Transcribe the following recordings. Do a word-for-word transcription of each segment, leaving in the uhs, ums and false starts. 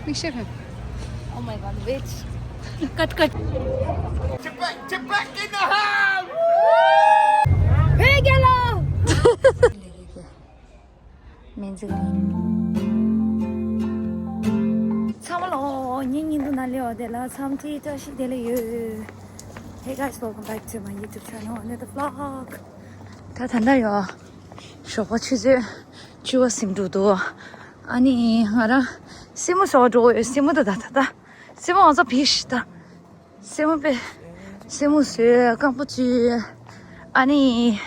མིག་ཤེལ་ཕེབས། Oh my god, wait. Cut, cut. Tibet, Tibet in the house. Hey, Gelo. མིན་འཛིན། ཚང་མ་ལོ། ངའི་བརྙན་ཐུང་ནང་སླེབས་པ་དེ་ལ་འཚམས་འདྲི་བཀྲ་ཤིས་བདེ་ལེགས་ཡོད། Hey guys, welcome back to my YouTube channel, another vlog. ད་ད་ལྟ་ཡོ། ཞོགས་པ་ཆུ་ཚོད་བཅུ་པ་ཟིན་འགྲོ་འདུག་ཨ་ནི་ང་རང་སེན་མོ་བཟོ་འགྲོ་ཡོད། སེན་མོ་ད་ད་ད་ད་སེན་མོ་ང་ཚོ་ཕིཤ་ད། སེན་མོ་པས། སེན་མོ་བཟོས་རྐང་པ་བཅུས། ཨ་ནི།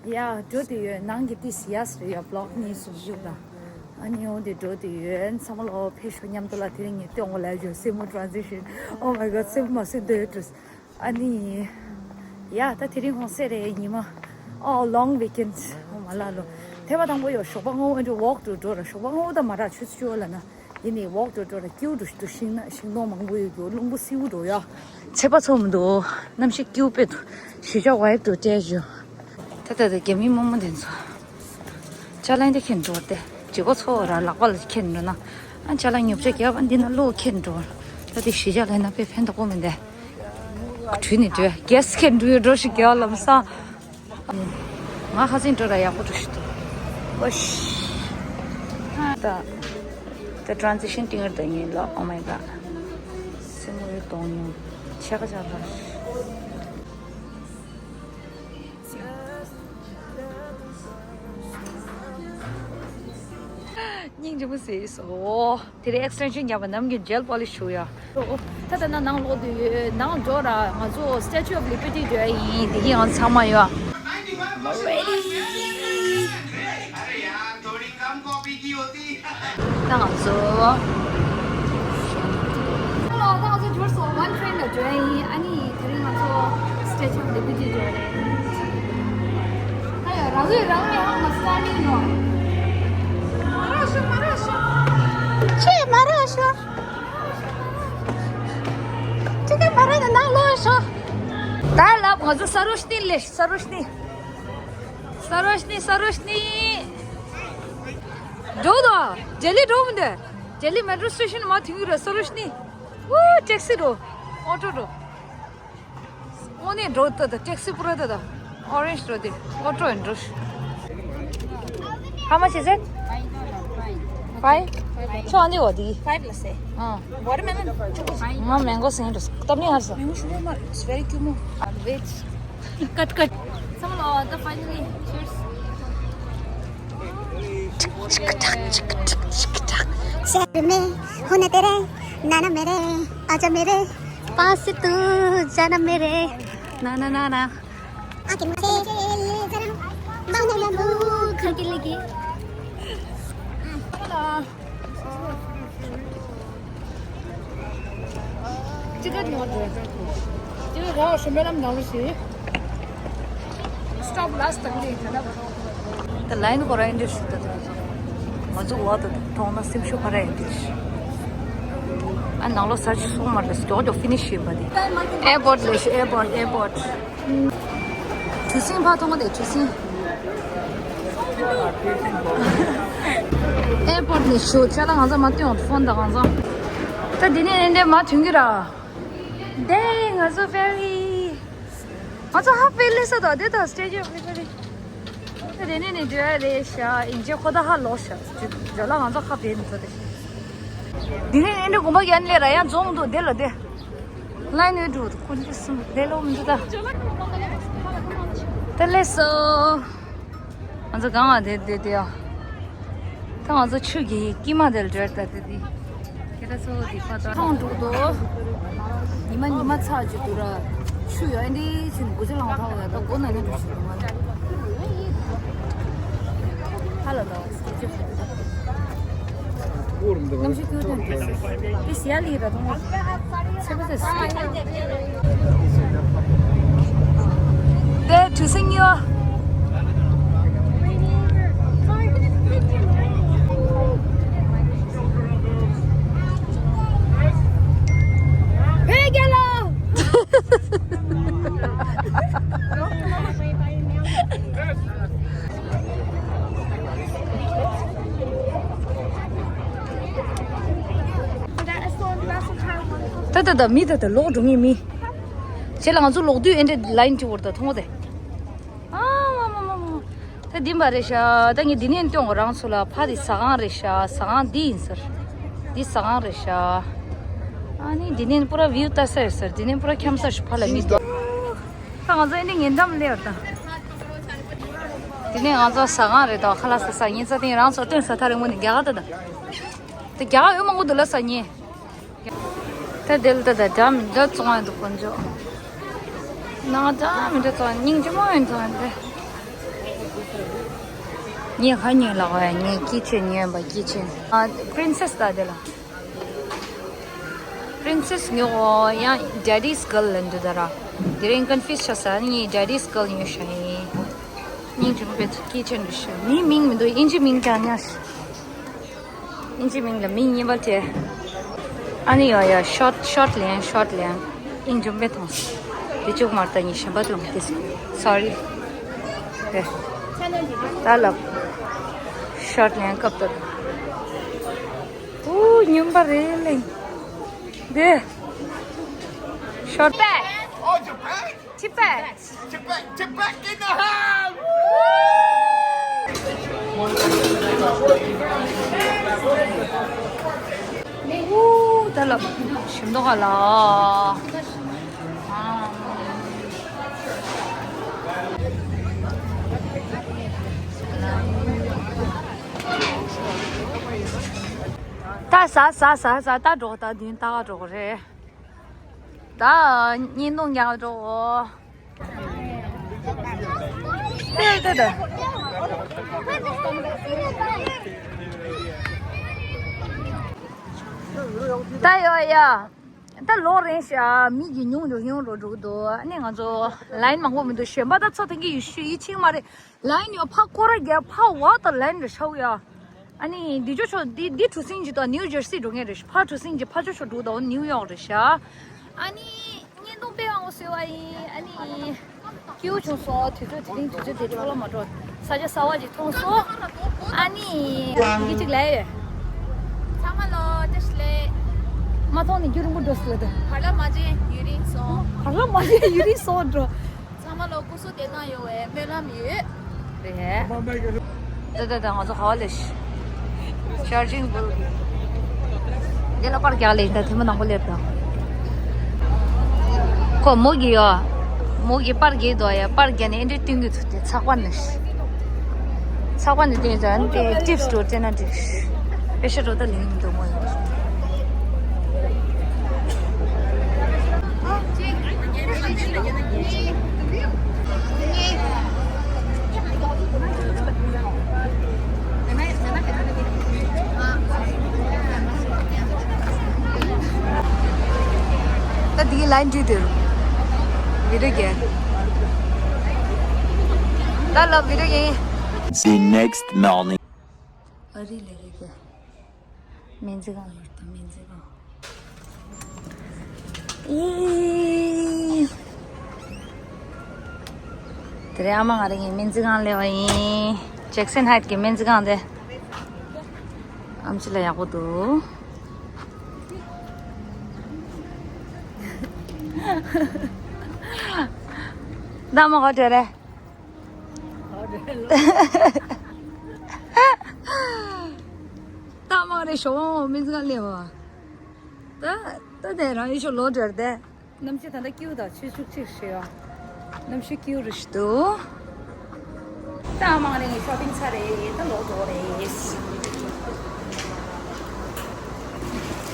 ཡ། འགྲོ་དུས་ཡོད། ནང་གི་ཏི་སི་ཡ་སི་རེད་ཡ། བློག་གཉིས་སུ་བཞུགས་དང་། ཨ་ནི་འོ་དེ་འགྲོ་དུས་ཡོད། ཚང་མ་ལོ་ཕེབས་ཤོག་མཉམ་དུ་ལ། དེ་རིང་ངས་སྟོན་དགོས་ལབ་ཡོད། སེན་མོ་ཊ་རན་སི་ཤན། Oh my god, སེན་མོ་མ་བཟོས་འདོད་འགྲོ། ཨ་ནི། ཡ། ད་དེ་རིང་ཧོང་སེ་རེད་ཉི་མ། Oh, long weekend. ཨོ་མ་ལ་ལོ། ཐེ་བ་དང་པོ་ཡོ། ཞོགས་པ་སྔ་པོ་འགྲོ། ཝོག་འགྲོ་འགྲོ་ར། ཞོགས་པ་སྔ་པོ་ད་མ་ར་ཆུ་ཚོད་བཅུ་པ་ལ་ན། ཡིན་ནི་ཝོག་འགྲོ་འགྲོ་ར། སྐྱིད་པོ་འགྲོ་ཞིག་འདུག་ཤིང་ན་ཤིང་སྡོང་མང་པོ་ཡོད་འདུག་རླུང་བུ་བསིལ་པོ་འགྲོ་ཡ། ཚད་པ་ཚོམ་འདུག་གནམ་གཤིས་སྐྱིད་པོ་དཔེ་འདུག་གཞིས་ཆགས་ཝའི་ཕི་དུ་སྤྲད་བྱུང་། ད་ལྟ་དེ་རྒྱ་མི་རྨོ་མོ་དེ་ཚོ། ཅ་ལག་འདི་འཁྱེར་འགྲོ་སྟེ། བྱིས་པ་ཚོ་ར་ལག་པ་ལ་འཁྱེར་འགྲོ་ན། ཨ་ཅ་ལག་ཉོ་ཆ་རྒྱབ། ཨ་འདི་ན་བླུགས་འཁྱེར་འགྲོ། ད་དེ་གཞིས་ཆགས་ལ་ན་དཔེ་ཕན་ཐོགས་པོ་མི་འདུག་དྲུད་ནས་འགྲོ། གེ་སི་འཁྱེར་འགྲོ་ཡོད་འགྲོ་ཞིག་རྒྱབ་ལམ་སང་། ང་ཁ་སང་འགྲོ་ར་ཡག་པོ་འགྲོ་ཞིག་འདུག་ཨོ་ཤི། ད། ད་ཊ་རན་སི་ཤན་ཏིང་ངེར་ད་ཉིན་ལ། Oh my god. སེན་མོ་ཡོད་གཏོང་མྱོང་། ཆེ་ཁ་ཆག་ལ། སྙིང་རྗེ་མོ་ཟེར་སོ། དེ་རིང་ཨེག་སི་ཊེན་ཤན་བརྒྱབ་པ། ནམ་རྒྱུན་ཇེལ་པོ་ལིཤ་བྱུགས་ཡ། ད་ལྟ་ན་ནང་ལོག་དུས་ཡོད། ནང་འགྲོ་ར། ང་ཚོ་Statue of Liberty འགྲོ་ཡ་ཡིན། དེ་གི་ང་ཚང་མ་ཡོད། Ready. ད་ང་ཚོ། ད་ང་ཚོ་འབྱོར་སོང་། One train ལ་འགྲོ་ཡ་ཡིན། ཨ་ནི་དེ་རིང་ང་ཚོ་Statue of Liberty འགྲོ་རེད། ད་ཡ་རང་ལུས་རང་ལུས་ཧང་མ་སྟ་ནི་ནོ། ཅེས་མ་རེད་ཤོ། ཅི་ག་མ་རེད་ནང་ལོགས་ཤོ། ད་ལབ། ང་ཚོ་ས་རོ་ཤི་ནི་ལས། ས་རོ་ཤི་ནི། ས་རོ་ཤི་ནི། ས་རོ་ཤི་ནི། འགྲོ་དོ། ལྗེ་ལི་འགྲོ་མི་འདོད། ལྗེ་ལི་མེ་ཊོ་སི་ཊེ་ཤན་མར་ཐོན་གྱི་རེད། ས་རོ་ཤི་ནི། ཨོ་ཊེག་སི་འགྲོ། ཨོ་ཊོ་འགྲོ། དངོས་གནས་འགྲོ་ད་ད། ཊེག་སི་པུ་ར་ད་ད། ཨོ་རེན་ཇི་འགྲོ་དེ། ཨོ་ཊོ་ཡིན་འགྲོ། How much is it? Five? ཤོ་ཨ་འདི་འོ་དེ། Five ལ་སེ། ཨ། Watermelon ཆོག་གི། ང་མེང་གོ་སེང་འགྲོ། སྟབས་ནི་ཧར་སོ། Mango sugar མ། It's very cute མོ། Wait. Cut, cut. ཚང་མ་ལ། ད་finally. Cheers. शहर में होने तेरे नैना मेरे आजा मेरे पास तू जाना मेरे ना ना ना ना। आके मुझे ले जरा बाहों में भूख लगी। ཅི་ག་ཉོ་དེ། ཅི་ག་ར་ཤོ་མེ་ལམ་ནང་ལ་ཞིག Stop last time ལས་ད་ལ། ད་ལའིན་ཁོ་ར་ཨིན་འདྲ་ཞིག་ད་ད། ང་ཚོ་བ་ད་མཐོང་ན་སེམས་ཤུགས་ཁ་ར་ཨིན་འདྲ་ཞིག་ཨ་ནང་ལོགས་ས་ཆུ་སོང་མ་རེད། མགྱོགས་མགྱོགས་ཕི་ནི་ཤི་ཡོད་པ་དེ། ཨེར་པོར་ཊི་ལས་ཤི། ཨེར་པོར་ཊི། ཨེར་པོར་ཊི། གྲུ་གཟིངས་ཕར་མཐོང་གོ་དེ། གྲུ་གཟིངས། ཨེར་པོར་ཊི་ནས་ཞུ་ཅ་ལག་ང་ཚོ་མ་སྟོན་འོང་། ཕོན་དང་ང་ཚོ། ད་འདི་ནས་ཨེ་འདྲས་མ་ཐོན་གི་ར། དེ་ང་ཚོ་ཕེ་རི། ང་ཚོ་ཧ་ཕེ་ལེ་ས་དང་དེ་དང་Statue of Liberty། ད་དེ་ནས་ནས་འགྲོ་ཡ་རེད་ཤག་ཡིན་ཅེ་ཁོ་ད་ཧ་ལོག་ཤག་ཇོ་ལགས་ང་ཚོ་ཧ་ཕེ་ནས་ཚོ་དེ། འདི་ནས་ཨེ་འདྲས་དགོན་པ་གྱན་ལས་ར་ཡང་འཛོམས་འདུག་དེ་ལ་དེ། ལའི་ནས་འགྲོ་འདུག་ཁོ་འདི་སུ་དེ་ལོ་མི་འདུག་ད། ད་ལེ་སོ། ང་ཚོ་གང་ང་དེ་དེ་དེ་ཡ། ད་ང་ཚོ་ཆུ་གི་དཀྱིལ་མ་དེར་འགྲོ་ད་དེ་དེ། ཁྱེད་རང་ཚོ་དེ་ཁ་ད་མཐོང་འགྲོ་དོ། ཉི་མ་ཉི་མ་ཚ་ཅིག་འདུག་ར། ཆུ་ཡོད་འདི་ཕྱིན་དགུ་ཆ་ལང་ཐང་ཡོད། ད་སྒོ་ན་ནི་འགྲོ་ཞིག་འདུག་མ་ཧ་ལ་ད། གནམ་གཤིས་སྐྱོ་དོན་དུ་དེ་ཟེར་ཡ་ལི་ར་དུང་ཚེ་བ་ཟེར་སི་དེ་གྲུ་གཟིངས་གཉིས་པ། བོད་རྒྱལ་ལོ། ད་ད་ད་མི་ད་ད་ལོག་འགྲོ་ངེས་མི། བྱས་ལ་ང་ཚོ་ལོག་དུས་ཨེ་འདྲ་ལའིན་ཅིག་བོར་ད་མཐོང་བ་དེ། ཨ་མ་མ་མ་མ། ད་འདི་མ་རེད་ཤག་ད་ངས་འདི་ནས་སྟོན་གོ་རང་ཚོ་ལ། ཕ་དེ་ཟ་ཁང་རེད་ཤག་ཟ་ཁང་འདི་ཡིན་ཟེར། འདི་ཟ་ཁང་རེད་ཤག་ཨ་ནི་འདི་ནས་པུ་ར་བིའུ་ལྟ་ས་ཡོད་ཟེར། འདི་ནས་པུ་ར་འཁྱམ་ས་ཞིག་ཕ་ལ་མི་འདུག་ད་ང་ཚོ་ཨེ་འདྲ་ཉེ་འགྲམ་སླེབས་ཡོད་ད། འདི་ནས་ང་ཚོ་ཟ་ཁང་རེད་ད། ཁ་ལག་ཟ་ས་ཉིན་ཙ་ཏིང་རང་ཚོ་སྟོན་ས་ཐག་རིང་མོ་ནས་རྒྱ་གར་ད་ད། དེ་རྒྱ་གར་ཡོད་མང་པོ་འདུག་ལ་ས་ཉིན། ད་དེ་ལ་ད་ད་འདྲ་མི་འདྲ་བཙོང་ཡ་འདུག་དཀོན་མཆོག་ནང་འདྲ་མི་འདྲ་བཙོང་ཡ། སྙིང་རྗེ་མོ་ཡིན་བཙོང་ཡ་དེ། ངས་ཁ་ཉོས་ལ་གོ་ཡ། ངས་ཀི་ཆེན་ཉོས་པ། ཀི་ཆེན། ཨ། པི་རིན་སེ་སི་ད་དེ་ལ། པི་རིན་སེ་སི་ཉོ་གོ་ཡང་ཌེ་ཌིས་གརལ་ལ་འདུག་ད་ར། དེ་རིང་ཀོན་ཕིའུ་སི་ཆགས་ས། ངས་ཌེ་ཌིས་གརལ་ཉོས་ཤག་ཡིན། སྙིང་རྗེ་མོ་དཔེ་ཚོ། ཀི་ཆེན་འདྲ་ཞིག་མིའི་མིང་མི་འདུག་དབྱིན་ཇི་མིང་ཀྱང་ཉར་ཤག་དབྱིན་ཇི་མིང་ལ་མིང་གཉིས་པ་སྤྲད། ཨ་ནི་ཡོ་ཡོ་ཤོར་ཊི་ཤོར་ཊི་ལེན། ཤོར་ཊི་ལེན། དབྱིན་ཇི་མོ་དཔེ་མཐོང་སོང་། དེ་གཅིག་མར་ལྟ་ཉི་ཤམ་པ་དུ་དེ་སོ་རི། རེད། ད་ལབ། ཤོར་ཊི་ལེན་སྐབས་དུ། ཨུ་སྨྱོན་པ་རེད་ལེ། དེ། ཤོར་ཊི། Tibet. Tibet, Tibet in the house. ཨུ་ད་ལ་ཞིམ་མདོག་ཁ་ལ། ད་ཟ་ཟ་ཟ་ཟ། ད་འགྲོ། ད་དུང་ད་ག་འགྲོ་རེད། ད་བརྙན་ཐུང་རྒྱག་འགྲོ། ད་ཡོ་ཡ། ད་ལོག་རན་ཤག་མི་གི་ཉུང་རུ་ཉུང་རུ་འགྲོ་གི་འདུག་ཨ་ནི་ང་ཚོ་ལའིན་མང་པོ་མི་འདུག་གཞན་པ་ད་ཚོ་དེང་གི་ཡུལ་ཤུལ་ཡིད་ཆེས་མ་རེད། ལའིན་ཡོད་ཕ་སྐོར་ར་རྒྱབ་ཕ་བ་ད་ལའིན་རེ་ཤའུ་ཡ། ཨ་ནི་འདི་ཅོ་ཆོ་འདི་འདི་གྲུ་གཟིངས་ཀྱི་ད་ནིའུ་ཇར་སི་འགྲོ་མཁན་རེད། ཕ་གྲུ་གཟིངས་ཀྱི་ཕ་ཅོ་ཆོ་འགྲོ་ད་ནིའུ་ཡོག་རེད་ཤག་ཨ་ནི་བརྙན་ཐུང་དཔེ་ཡག་པོ་བཟོས་པ་ཡིན། ཨ་ནི་སྐྱིད་པོ་བྱུང་སོང་། དུས་ཚོད་དེ་རིང་དུས་ཚོད་དེ་འཕྲོ་བརླག་མ་འགྲོ། ས་ཆ་གསར་པ་ཅིག་མཐོང་སོང་། ཨ་ནི་ཡི་གེ་གཅིག་ལབ་ཡོད། ཚང་མ་ལོ་བཀྲ་ཤིས་བདེ་ལེགས། མ་མཐོང་ནས་རྒྱུན་རིང་པོ་འགྲོ་སྲིད་ལ་དེ། བར་ལམ་མ་བརྗེད་ཡུན་རིང་སོང་། བར་ལམ་མ་བརྗེད་ཡུན་རིང་སོང་འགྲོ། ཚང་མ་ལོ་སྐུ་གཟུགས་བདེ་ཐང་ཡོང་བའི་སྨོན་ལམ་ཡོད། རེད། ད་ད་ད་ང་ཚོ་ག་པར་སླེབས་ཤག་ཤར་ཇིང་བུལ་གྱི། འདི་ལ་པར་རྒྱག་ལེ་ཡིན། ད་ཐེངས་མ་དང་པོ་སླེབས་དང་། ཁོ་མོ་གི་ཡོ། མོ་གི་པར་རྒྱག་འདུག་ཡ། པར་རྒྱག་ནས་ཨེ་འདྲས་བསྟན་གྱི་འདུག་དེ་ཚགས་པར་ནས། ཚགས་པར་ནས་བསྟན་ཙང་དེ་ཊིབ་སི་འགྲོ་སྤྲད་ན་འགྲིག་དཔེ་ཤ་འགྲོ་ད་ལིང་འདུག་མོ་ཡོ། ད་འདི་གི་ལའིན་བྲིས་དེ་རུ། བི་ཌིའོ་རྒྱག་ད་ལ་བི་ཌིའོ་རྒྱག The next morning. ཨ་རི་ལ་རེད་གི། སྨན་རྩིས་ཁང་ཡོད་དོ། སྨན་རྩིས་ཁང་། ཨི། དེ་རིང་ཨ་མ་ང་རང་གི་སྨན་རྩིས་ཁང་སླེབས་པ་ཡིན། ཇེག་སན་ཧའེཊ་གི་སྨན་རྩིས་ཁང་དེ། ཨམ་ཆི་ལ་ཡག་པོ་འདུག་ད་ཨ་མ་ག་འདྲ་རེད། ད་མ་རེད་ཤོག་སྨན་རྩིས་ཁང་སླེབས་པ། ད་ད་དེ་རང་ཡུལ་ཤོག་ལོག་འགྲོ་རེད་དེ། གནམ་གཤིས་ད་ལྟ་སྐྱིད་པོ་དང་ཆུ་ཤུགས་ཆེ་ཞེས་ཡ། གནམ་གཤིས་སྐྱིད་པོ་རེད་ཤི་འདུག་ད་མ་རེད། ངས་ཤོ་པིང་ཚར་རེད། ད་ལོག་འགྲོ་རེད།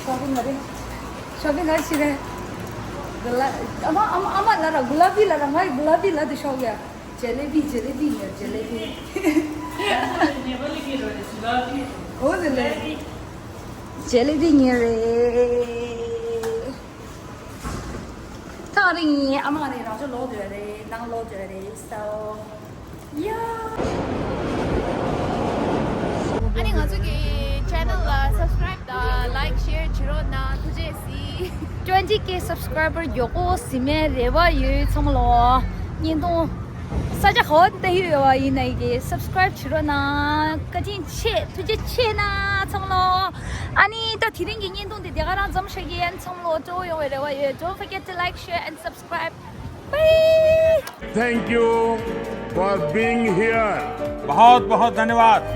ཤོ་པིང་ལ་རེད། ཤོ་པིང་ག་རེ་བྱེད་རེད། གུ་ལ། ཨ་མ་ཨ་མ་ཨ་མ་ལ་ར་གུ་ལ་པི་ལ་ར། ང་ཡི་གུ་ལ་པི་ལ་དེ་ཤོག་ཡ། ཇེ་ལེ་བི་ཇེ་ལེ་བི་ཉོས། ཇེ་ལེ་བི། འོ་དེ་ལེ། ཇེ་ལེ་བི་ཉོས་རེད། ཐག་རིང་ཡིན། ཨ་མ་ང་རང་ཚོ་ལོག་འགྲོ་རེད། ནང་ལོག་འགྲོ་རེད། སོ་ཡ། ཨ་ནི་ང་ཚོ་གི་ཆེ་ནལ་ལ་སབ་སི་ཀ་རའིབ་དང་ལའིཀ་ཤེར་བྱེད་རོགས་གནང་། ཐུགས་རྗེ་གཟིགས། ཊུ་ཝེན་ཊི་ཀེ་སབ་སི་ཀ་རའི་བར་མགྱོགས་པོ་ཟིན་མའི་རེ་བ་ཡོད། ཚང་མ་ལོ་བརྙན་ཐུང་ས་ཆ་ག་བ་ལྟ་ཡོད་པ་ཡིན་ན་ཡི་གེ་སབ་སི་ཀ་རའིབ་བྱེད་རོགས་གནང་། བཀའ་དྲིན་ཆེ། ཐུགས་རྗེ་ཆེ་གནང་ཚང་མ་ལོ། ཨ་ནི་ད་ དེ་རིང་གི་བརྙན་ཐུང་འདི་དེ་ག་རང་མཚམས་བཞག་གི་ཡིན། ཚང་མ་ལོ་སྤྲོ་པོ་ཡོང་བའི་རེ་བ་ཡོད། Don't forget to like, share and subscribe. Bye. Thank you for being here. बहुत बहुत धन्यवाद।